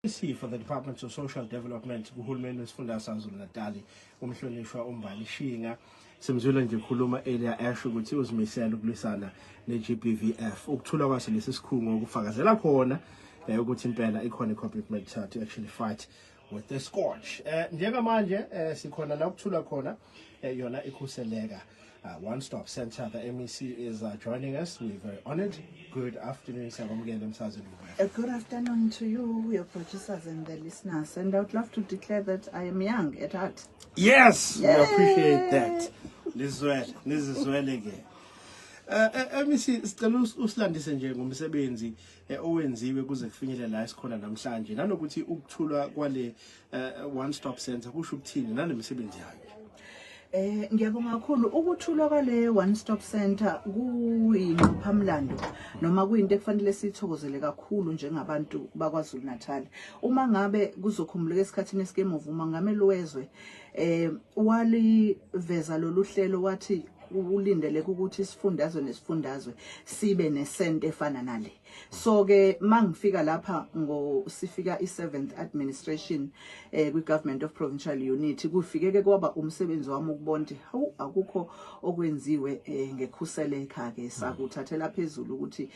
MEC for the Department of Social Development kuhulumeni wesifunda saKwaZulu-Natal, umhlonishwa uMbali Shinga. Simzwile nje khuluma earlier, esho ukuthi uzimisele ukulwisana ne-GBVF. Ukuthula kwaso lesi sikhungo kufakazela khona ukuthi impela ikhona i-commitment to actually fight with the scourge. Njengamanje sikhona la ukuthula khona yona iKhuseleka One Stop Center. The MEC is joining us. We're very honored. Good afternoon, siyakwamukela emsakazweni. Good afternoon to you, your producers, and the listeners. And I would love to declare that I am young at heart. Yes, we Yay! Appreciate that. Lizwele, nizizwele ke. MEC, sicela usilandise nje ngomsebenzi owenziwe kuze kufinyelele la esikhona namhlanje, nanokuthi ukuthulwa kwale One Stop Center kusho ukuthini, nanemsebenzi yayo. Ngiyabonga kakhulu. Ukuthulwa kwale One Stop Center kuyingqophamlando noma kuyinto ekufanele sithokozele kakhulu njengabantu bakwaZulu Natal. Uma ngabe kuzokhumbuleka, esikhathini esikemuva umongameli wezwe waliveza lolu hlelo, wathi ulindeleke ukuthi isifundazwe nesifundazwe sibe nesente efana nale. So ke mangifika lapha ngo sifika i7th administration kwi Government of Provincial Unity, kufike ke kwaba umsebenzi wami ukubona ukuthi hawu, akukho okwenziwe ngeKhuseleka ke. Sakuthathela phezulu ukuthi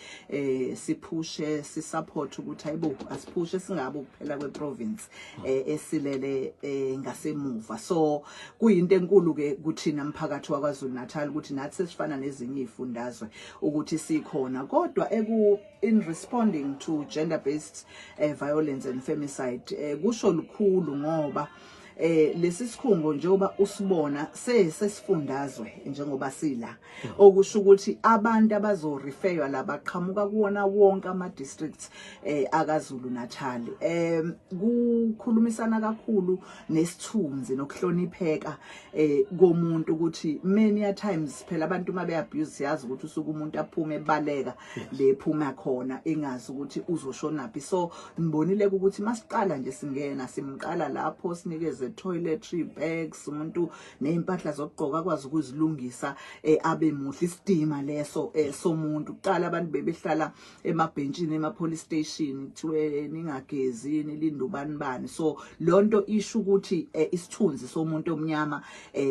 siphushe, sisupport ukuthi hayibo, asiphushe, singabe kuphela kweprovince esilele ngasemuva. So kuyinto enkulu ke kuthina mphakathi wakwaZulu Natal ukuthi nathi sesifana nezinye izifundazwe ukuthi sikhona. Kodwa eku in responding to gender based violence and femicide, kusho lukhulu ngoba lesi sikhungo njengoba usibona sesifundazwe njengoba sila, okusho ukuthi abantu abazoreferwa la baqhamuka kuwona wonke ama districts akaZulu Natal. Kukhulumisana kakhulu nesithunzi nokuhlonipheka komuntu, ukuthi many a times phela abantu mabe abuse, siyazi ukuthi usuke umuntu aphume ebaleka le phuma khona, engazi ukuthi uzoshonaphi. So ngibonile ukuthi masiqala nje singena, simqala lapho, sinikeze toiletry bags umuntu nezimpahla zokugqoka, akwazi ukuzilungisa, abe muhle, isidima leso somuntu. Kuqala abantu bebehlala emabhentshini ema police station, kuthiwe ningagezi, nilinde ubani bani. So lonto isho ukuthi isithunzi somuntu omnyama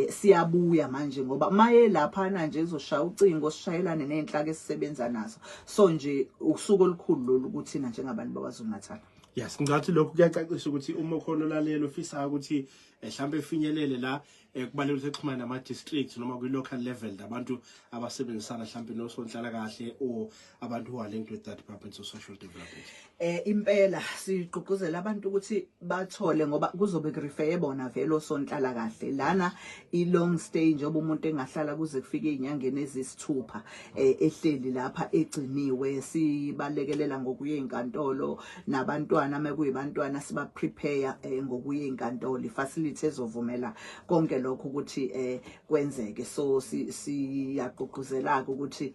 siyabuya manje, ngoba maye laphana nje ezoshaya ucingo, sishayelane nezinhlaka esisebenza nazo. So nje usuku olukhulu lolu kuthina njengabantu bakwaZulu Natal. Yes, ngicathi lokhu kuyacacisa ukuthi uma khona olalela ufisa ukuthi mhlambe efinyelele la, kubalulekile ukuthi exhumane nama districts noma kwi local level, abantu abasebenzisana mhlambe nosonhlalakahle or abantu who are linked with that Department of Social Development. Impela sigqugquzela abantu ukuthi bathole, ngoba kuzobe kurefere bona vele osonhlala kahle lana. I long stay, njengoba umuntu engahlala kuze kufike izinyangeni ezisithupha ehleli lapha egciniwe, sibalekelela ngokuya ezinkantolo, nabantwana mekuyibantwana siba prepare ngokuya ezinkantolo, ifacility ezovumela konke lokho ukuthi kwenzeke. So siyagqugquzela ukuthi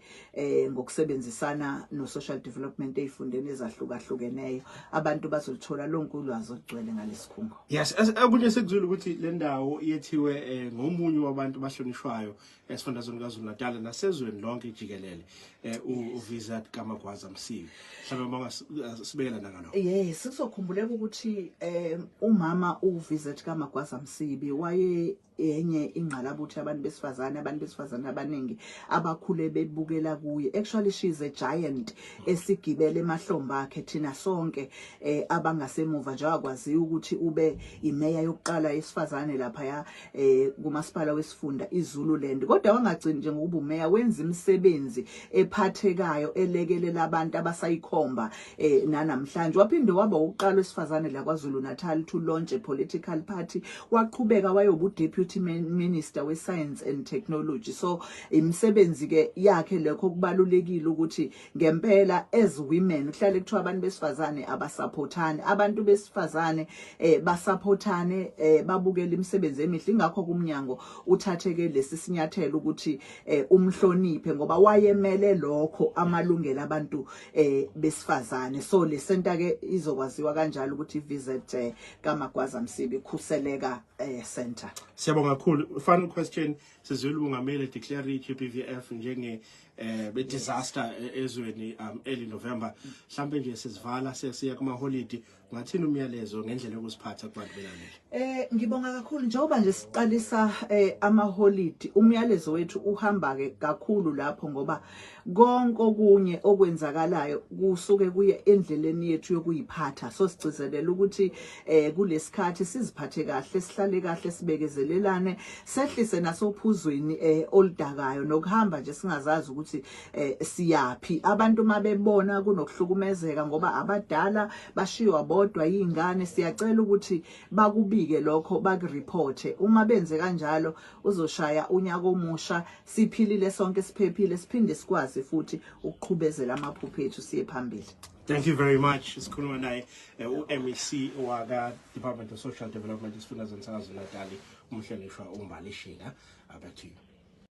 ngokusebenzisana no social development ezifundeni ezahlukahlukeneyo, abantu bazolithola lonke ulwazi olugcwele ngalesikhungo. Yes, okunye sekuzwile ukuthi le ndawo yethiwe ngomunye wabantu abahlonishwayo esifundazweni KwaZulu Natal nasezweni lonke jikelele, uVZ kaMagwaza Msibi. Mhlawumbe bangasibekela nangalokho. Yes, kuzokhumbuleka ukuthi umama uVZ kaMagwaza Msibi waye enye ingqalabutho yabantu besifazane, abantu besifazane abaningi abakhule bebukela kuye. Actually, she is a giant esigibele emahlombe akhe thina sonke abangasemuva, njengoba kwaziwa ukuthi ube imeya yokuqala yesifazane lapha ya kumasipala wesifunda iZululand. Kodwa wangagcini nje ngokuba umeya, wenza imisebenzi ephathekayo elekelela abantu abasayikhomba nanamhlanje. Waphinde waba uqala wesifazane la KwaZulu Natal to launch a political party, waqhubeka wayoba deputy minister we science and technology. So imisebenzi ke yakhe lokho kubalulekile ukuthi ngempela as women, kuhlale kuthiwa abantu besifazane abasupportani, abantu besifazane basupportane, babukele imisebenzi emihle. Ingakho kumnyango uthatheke lesi sinyathelo ukuthi umhloniphe, ngoba wayemele lokho, amalungelo abantu besifazane. So le center ke izokwaziwa kanjalo ukuthi iVZ kaMagwaza Msibi Khuseleka Center. Siyabonga kakhulu. Final question, sizwile umongameli declare i-GBVF njenge Be disaster ezweni early November. Mhlambe nje sizivala, sesiya kuma holiday, ungathini umyalezo ngendlela yokuziphatha kubantu belalele? Ngibonga kakhulu. Njengoba nje siqalisa ama holiday, umyalezo wethu uhamba ke kakhulu lapho, ngoba konke okunye okwenzakalayo kusuke kuye endleleni yethu yokuyiphatha. So sigcizelela ukuthi kulesikhathi siziphathe kahle, sihlale kahle, sibekezelelane, sehlise nasophuzweni oludakayo nokuhamba nje singazazi ukuthi siyapi. Abantu mabebona kunokuhlukumezeka, ngoba abadala bashiywa bodwa izingane, siyacela ukuthi bakubike lokho, bakureporte. Uma benze kanjalo, uzoshaya unyaka omusha siphilile sonke, siphephile, siphinde sikwazi futhi ukuqhubezela amaphupho ethu siye phambili. Thank you very much. Sikhuluma naye u-MEC waka Department of Social Development esifundazweni saKwaZulu-Natal, umhlonishwa uMbali Shinga. Back to you.